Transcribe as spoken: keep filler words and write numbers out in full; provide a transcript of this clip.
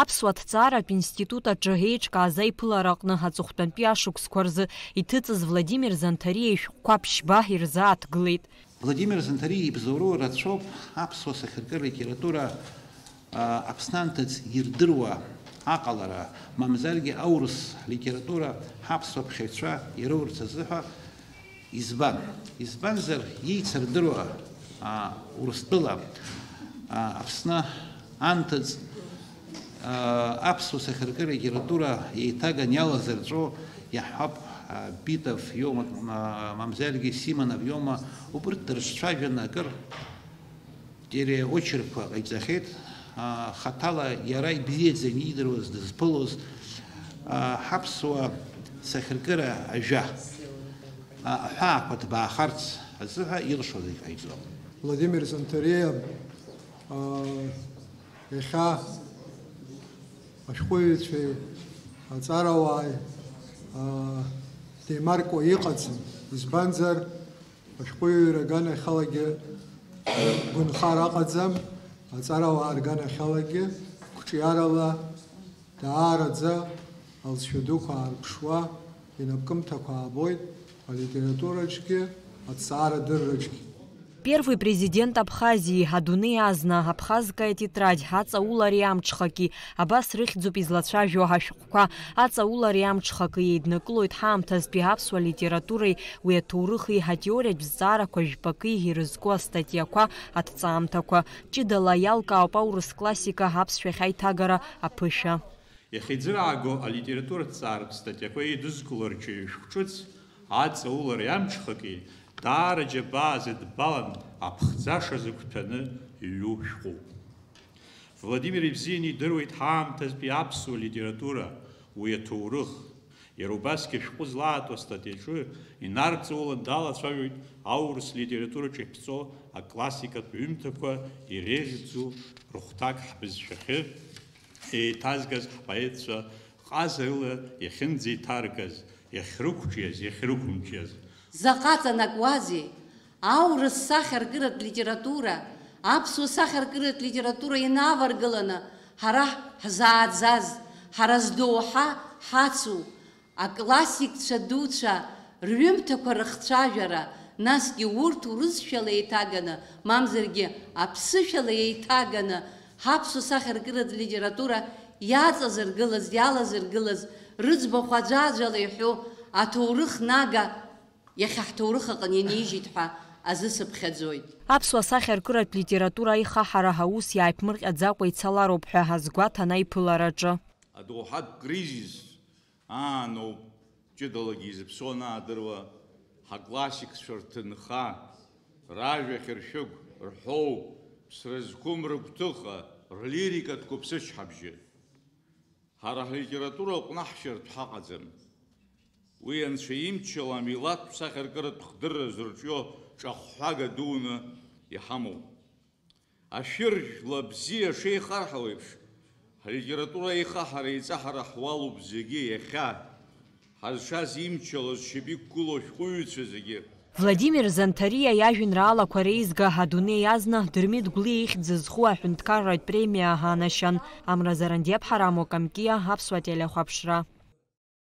Аԥсуа ҭҵааратә институт аҿы еиҿкааз аиԥылара аҟны аҵыхәтәантәи ашықәсқәа рзы иҭыҵыз Владимир Занҭариа ишәҟәқәа ԥшьба ирзааҭгылеит. Владимир Занҭариа ибзоуроу рацәоуп аԥсуа сахьаркыратә литература, а, Аԥсны анҭыҵ ирдыруа аҟалара, мамзаргьы аурыс литература ҳаԥсуа ԥхьаҩцәа ирурц азыҳәа. Избан? Избанзар, иеицырдыруа, а, Урыстәыла, а, Аԥсны анҭыҵ, а, аԥсуа сахьаркыратә литература еиҭаган иалазырҵәо иаҳҳәап, а, Битов иоума, а, мамзаргьы Симонов иоума, убырҭ дырҿцәажәаны акыр телеочеркқәа ҟаиҵахьеит. А, хаҭала иара ибзиаӡаны иидыруаз, дызԥылоз, а, ҳаԥсуа сахьаркыра ажәа, а, аҳәаақәа ҭбаахарц азыҳәа илшоз иҟаиҵон. Владимир Занҭариа, а, иахьа ашәҟәыҩҩцәеи аҵарауааи, а, деимаркуа иҟаӡам. Избанзар, ашәҟәыҩҩра аганахьалагьы гәынхар аҟаӡам, аҵарауаа рганахьалагьы қәҿиарала даараӡа алҵшәа дуқәа аарԥшуа, инапкымҭақәа аабоит алитератураҿгьы, аҭҵаарадырраҿгьы. Первый президент Абхазии, адунеи азна, абхазская тетрадь, аҵаулареи амҽхаки, абас рыхьӡуп излацәажәо ашәҟәқәа, аҵаулареи амҽхаки еиднакылоит ҳаамҭазтәи аԥсуа литературеи уи аҭоурыхи атеориатә зҵаарақәа жәпаки ирызку астатиақәа, аҭҵаамҭақәа. Ҷыдала иалкаауп аурыс классика аԥсшәахь аиҭагара аԥышәа. Иахьеизырааго алитератураҭҵааратә статиақәа еидызкыло рҿиаҩ шәҟәҿыц, аҵаулареи амҽхаки, даара џьабаа зыдбалан аԥхӡаша зықәҭәаны иҩу шәҟәуп. Владимир ибзианы идыруеит ҳаамҭазтәи аԥсуа литература, уи аҭоурых. Иара убасгьы ашәҟәы злаатуа астатиаҿы инарҵаулан далацәажәоит аурыс литератураҿы иаԥҵоу аклассикатә ҩымҭақәа иреиӷьӡоу рыхәҭак ҳбызшәахьы еиҭазгаз ҳпоетцәа ҟазарыла иахьынӡеиҭаргаз, иахьрықәҿиаз, иахьрықәымҿиаз. Заҟа ҵанакуазеи аурыс сахьаркыратә литература, аԥсуа сахьаркыратә литература инаваргыланы ҳара ҳзааӡаз, ҳара здоуҳа ҳацу, аклассикцәа дуцәа рҩымҭақәа рыхцәажәара, насгьы урҭ урысшәала еиҭаганы, мамзаргьы аԥсышәала еиҭаганы, ҳаԥсуа сахьаркыратә литература иаҵазыргылаз, иалазыргылаз, рыӡбахә аӡәаӡәала иҳәо аҭоурых нага иахьа ҳҭоурых аҟны инижьит ҳәа азы сыԥхьаӡоит. Аԥсуа сахьаркыратә литература аихаҳара аус иааиԥмырҟьаӡакәа ицалароуп ҳәа азгәаҭан аиԥылараҿы. Адоуҳатә кризис ааноуп, ҷыдалагьы изыԥсоу анаадыруа, ҳаклассикцәа рҭынха, ражәа хьыршәыгә, рҳәоу, ԥсра зқәым рыгәҭыха, рлирикатә қәыԥсычҳабжьы. Ҳара ҳлитература аҟны ҳшьыртә ҳаҟаӡам. Уи Анцәа имчала амилаҭтә сахьаркыратә хдырра зырҿио ҿахәҳәага дуны иҳамоуп. Ашәыр жәла бзиа шеихарҳау еиԥш, ҳлитература аихаҳара-еиҵаҳара ҳуалуп зегьы иахьа, ҳазшаз имчалаз шьапы иқәгылоу ашәҟәыҩҩцәа зегьы. Владимир Занҭариа иажәеинраалақәа реизга адунеи азна Дырмит Гәлиа ихьӡ зху аҳәынҭқарратә премиа аанашьан. Амра Зарандиаԥҳа, Рамо Камкиа, Аԥсуа телехәаԥшра.